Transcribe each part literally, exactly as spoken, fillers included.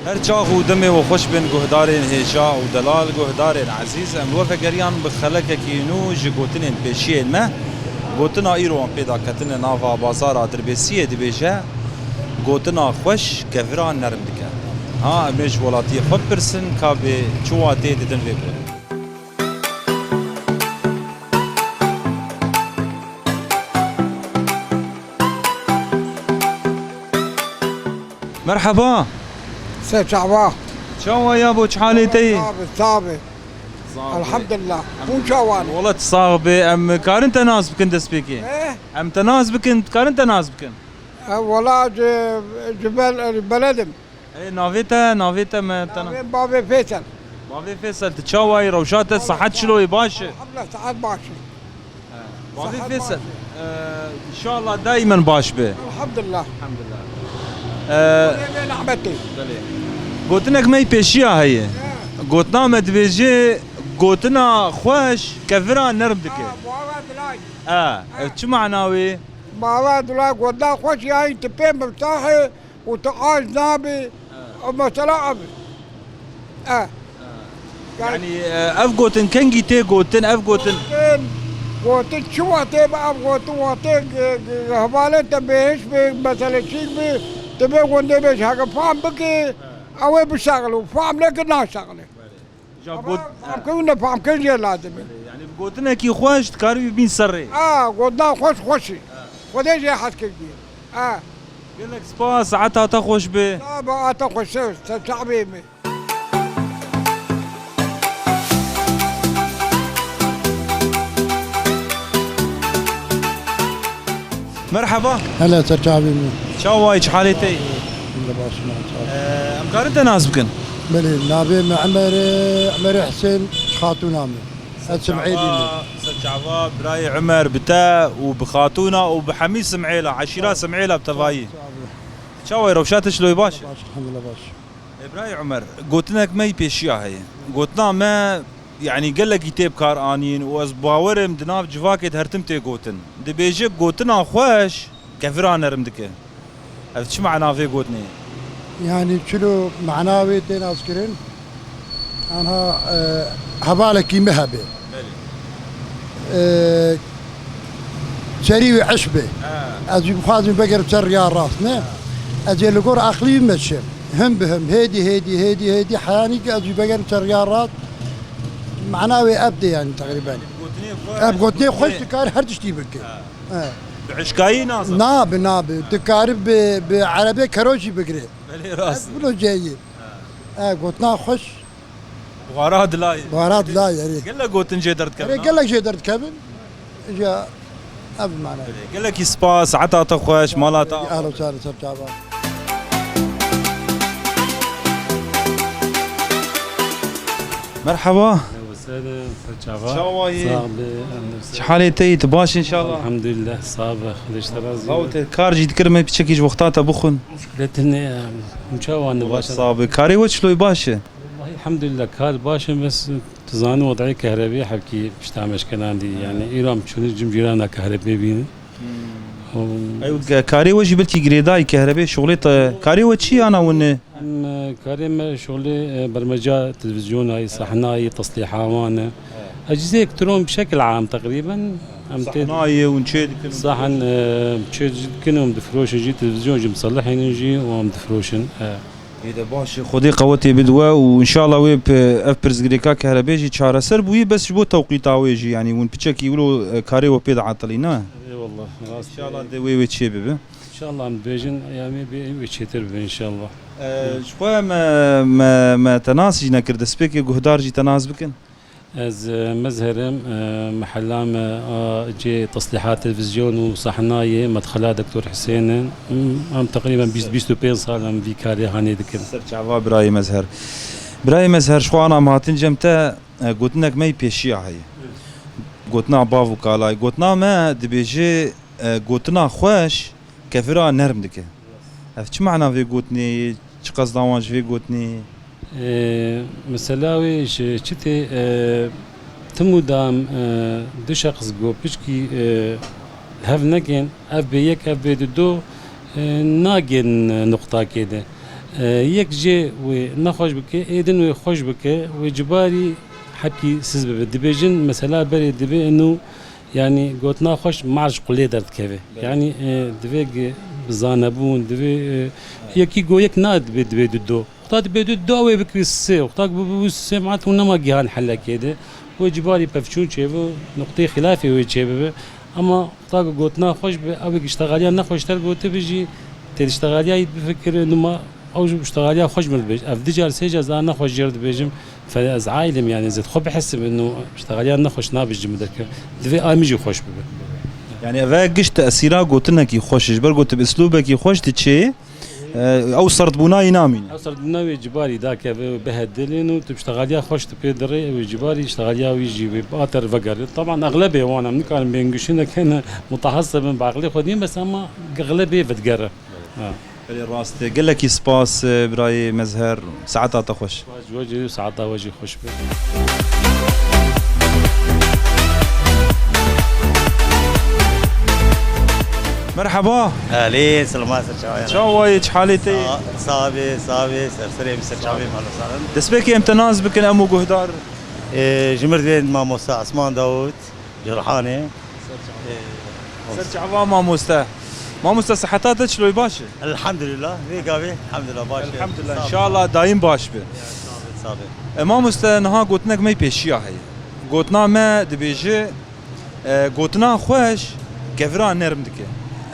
Her çax û demê we xweş bin guhdarên hêja û delal, guhdarên ezîz. Em we vegeriyan bi xelekekî nû ji gotinên pêşiyên me. Gotina îro em pê de ketine nava bazara Dirbêsiyê dibêje, gotina xweş kevira nerm dike. Ha, em ê ji welatiyê xwe bipirsin, ka bê çi watê didin vê gotinê. Merheba. Ser çava. Çawa ya bo, çi halê te ye? Sabe, sabe. Sabe. Elhamdülillah. Hûn çawa ne? Wala tu sax be, em karin te nas bikin destpêkê. Eh? Em te nas bikin, karin te nas bikin. E, wala ji, ji bel-, beledim. Ê, navê te, navê te me te na- Navê bavê Fêsel. Bavê Fêsel, tu çawa yî, rewşa te, sihet çilo yî, baş e? Elhamdülillah, sihet baş e. He. Bavê Fêsel, e, inşallah daimen baş be. Elhamdülillah. Elhamdülillah. E, Xwedê bê nehmetê. Belê. Gotinek me yî pêşiya heye. He. Gotina me dibêje, gotina xweş kevira nerm dike. Ha, bu hava dilay. E, ev çi mana wê? Mava dula goda xweş yayî tu pê miftahê û tu aç nabî. He. O mesela ev. E. He. Yani, e, ev gotin kengî tê gotin, ev gotin. Gotin, gotin çi watê bi ev gotin watê g-, g-, hevalên te bêhiş bi, mesele çîk bi, tu bê gundê bêj heke fam bikî, ew ê bişexil û fam neke naşexilê. Ja Ama got-, famkirin, nefamkirin jê lazim e. Yani bi gotinekî xweş dikarî bîn serrê. A, gotina xweş xweş e. Xwedê jê hez kir jê. A. Gelek spas, saeta te xweş be. Sabe, a te xweş, ser çavê me. Merheba. Hele ser çavê me. Çawa yî, çi halê te ye? Hemdulillah, baş, sağ ol. Ee, em karin te nas bikin? Belê, navê me Emer e, Emer Husên, xatûna me. Ez Sim'êlî me. Serçava, birayê Emer bi te û bi xatûna û bi hemî Sim'êla, eşîra Sim'êla bi tevayî. Sağ ol. Çawa yî, rewşa te çilo yî, baş e? Baş, elhamdulillah baş. Ê, birayê Emer, gotinek me yî pêşiya heye. Gotina me, yanî gelekî tê bi kar anîn û ez bawer im di nav civakê de her tim tê gotin. Dibêje gotina xweş kevira nerm dike. Ev çi mana vê gotinê? Yani çilo mana wê tê naskirin. Anha, e, hevalekî me hebe. Belê. E, serî wî eş be. Ha. Ez jî bixwazim vegerim ser riya rast, ne? Ha. Ez ê li gor aqlî wî me çim. Him bi him, hêdî, hêdî, hêdî, hêdî, heyanî ki ez jî vegerim ser riya rast. Mana wê ev tê yani teqrîben. Gotinê xwe, ev gotinê xweş gotinê dikar her tiştî bike. Ha. He. Bi eşkayî naza. Nabe, nabe. Dikare bi, bi erebê kero jî bigire. Belê rast. Ev bilo ceyî. Ha. E, gotina xweş. Buhara dilayê. Buhara dilayê, erê. Gelek gotin jê derdikevin, erê, ha? Gelek jê derdikevin. Ja, ev mane. Belê. Gelekî spas, saeta te xweş, mala te. Ehlo ser, ser çava. Merhaba. Ewe sere, ser çava. Çawa yî? Sağ be, em de ser. Çi halê te yî? Tu baş inşallah? Elhamdülillah, sağ be. Xwedê ji te razî be. Haw te kar jî dikir me piçekî ji wexta te bixwin. Muşkiletin ne ya? Çawa ne baş? Sağ be. Karê we çilo yî, baş e? Wellahî, elhamdülillah, kar baş e, bes tu zanî wedayê kehrebê hevkî pişta me şkenandî. Yani, îro em çûne cim cîrana kehrebê bînin. Hmm. Ew ge-, karê we jî belkî girêdayî kehrebê şoxlê te. Karê we çi yana wine? Em, e, karê me şoxlê, e, bermeca televîzyonayî, sahnayî, teslîha wan e. Ecizê elektron bi şekil am teqrîben. Em tê sahnayê hûn çê dikin? Sahn, e, çê dikin û em difroşin jî, televîzyon jî em diselihînin jî û em difroşin. E. Ê de baş e, Xwedê qewetê bide we û înşallah wê p-, ev pirsgirêka kehrebê jî çareser bûyî, bes ji bo tewqîta wê jî, yanî hûn piçekî wilo, e, karê we pê diatilî, ne? Eyvallah, rast e. Înşallah dê wê wê çê bibe. Înşallah em dibêjin, ya me bê wê çêtir bibe înşallah. E, ji xwe me, me, me te nas jî nekir, destpêkê guhdar jî te nas bikin. Ez, e, Mezher im, e, mehela me a cê teslîha televîzyon û sahnayê, medxela Doktor Husên in. Em, em teqrîben bîst, bîst û pênc sal em vî karê hanê dikin. Ser çava birayê Mezher. Birayê Mezher, ji xwe ana em hatin cem te, e, gotinek me yî pêşiya heye. Gotina bav û kalayê. Gotina me dibêje, e, gotina xweş, kevira nerm dike. Ev çi mana vê gotinê ye? Çi qesda wan ji vê gotinê ye? Ee, mesela wê ji çi tê, e, tim û dam, e, du şexs go piçkî, e, hev negên, ev bê yek, ev bê du, e, nagên, e, nuqtakê de. E, yek jê wê nexweş bike, ê din wê xweş bike, wê cibarî hepkî siz bibe. Dibêjin, mesela berê dibe inu, yanî gotina xweş mar ji qulê derdikeve. Belê. Yanî, e, divê gi-, bi zanebûn, divê, e, yekî go yek na dibe, dibe du do. Wexta dibe du do wê bikivî sê. Wexta ku bibû sê, ma tu nema gihan helekê de. Wê cibarî pevçûn çêbû, nuqteyê xilafê wê çêbibe. Ama wexta ku gotina xweş bi, ew ê ki ştexaliya nexweşter gotibi jî, tê di ştexaliya yî bifikire, numa ew ji ştexaliya xweş min dibêj. Ev du car, sê car ez a nexweş jê re dibêjim, fe ez ailim, yanî ez ê xwe bihesibim, no ştexaliya nexweş nabêjim derke. Divê a min jî xweş bibe. Yanî eve giş tesîra gotinekî xweş e, ji ber ku tu bi îslûbekî xweş diçê, e, ew serdbûna yî namîne. Ew serdbûna wê cibarî dakeve, wê bihe dilê, no tu bi ştexaliya xweş tu pê dirê, ew ê cibarî ştexaliya wî jî wê bi ater vegere. Taban exlebê wan em nikarin bênguşî nekene, mutehesib in, bi aqilê xwe dîn, bes ama exlebê vedigere. Ha. Belê rast e. Gelekî spas, e, birayê Mezher. Saeta te xweş. Spas ji we jî, saeta we jî xweş be. Merheba. Elê, selama ser çawa ye? Çawa ye, çi halê te ye? Sa-, sax be, sax be, ser serê min, ser çawa ye, mala sarin. Destpêkê em te nas bikin, em û guhdar. E, ji mir divên mamosta Esman Dawud. Cîranê. Ser çava. Ee, ser çava mamoste. Mamoste, siheta te çilo ye, baş e? Elhamdülillah, vê gavê, elhamdülillah, baş e. Elhamdülillah, sağ ol. Înşallah daîm baş be. Ya, sağ ol, sağ ol. E, mamoste, niha gotinek me pêşiya heye. Gotina me dibêje, e, gotina xweş kevira nerm dike.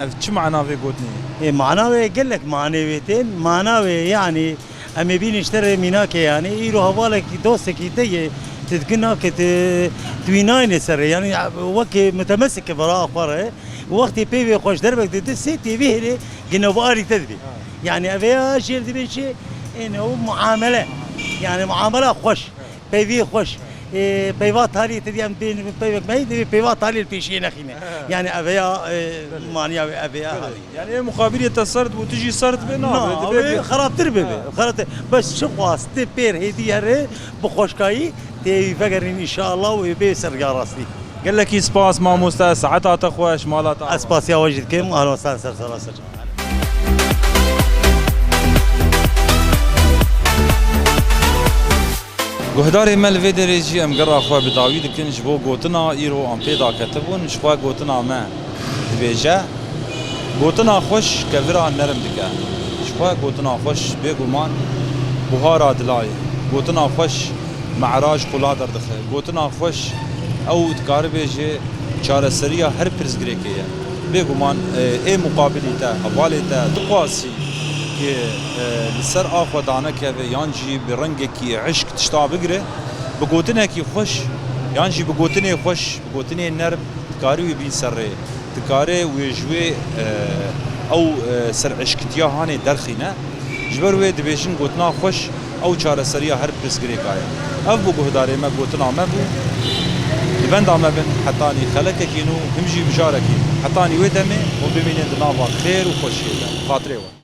Ev çi mana vê gotinê ye? E, mana wê gelek manê wê tên. Mana wê, yanî, Em ê bînin ji te re mînakê, yanî îro hevalekî, dostekî te ye, tu dikin nake, tu, tu wî nayne ser rê, yanî wekî mutemesik e vera xwe re, wextê peyvê xweş derbek dide, sê tê vê hêlê ginebarî te dibê. Ha. Yanî ev ya jêr dibê çi? Ên ew muamele. Yanî muamela xweş, peyvê xweş. E, peyva talî te diyem bên peyvek me, divê peyva talî li pêşiyê nexîne. Ha. Yanî ev ya, e, belê, maniya wê ev ya. Belê. Halî. Yani ê muqabilê te serd bû, tu jî serd bê, na, nabe, ew ê xerabtir bibe. Ha. Xerabtir. Bes çi xwast, ti pêr hêdî here bi xweşkayî, tê wî vegerîn înşallah û ê bê serga rastî. Gelekî spas mamoste, saeta te xweş, mala te. Ez spasiya we jî dikim, ahlan ser ser ser. Guhdarê me, li vê derê jî em gera xwe bi dawî dikin ji bo gotina îro em pê daketibûn. Ji xwe gotina me dibêje, gotina xweş kevira nerm dike. Ji xwe gotina xweş bêguman buhara dila ye. Gotina xweş me'ra ji qula derdixe. Gotina xweş ew dikare bêje çareseriya her pirsgirêkê ye. Bêguman, e, ê muqabilî te, hevalê te, dixwazî ki, e, li ser a xwe danekeve yan jî bi rengekî hişk tişta bigire, bi gotinekî xweş yan jî bi gotinê xweş, bi gotinê nerm dikarî wî bîn ser rê. Dikare wê ji wê, e, ew, e, serhişkitiya hanê derxîne. Ji ber wê dibêjin gotina xweş ew çareseriya her pirsgirêka ye. Ev bû guhdarê me, gotina me bû. Li benda me bin hetanî xelekekî nû, him jî mijarekî. Hetanî wê demê hûn bimînin di nava xêr û xweşiyê de. Xatirê we.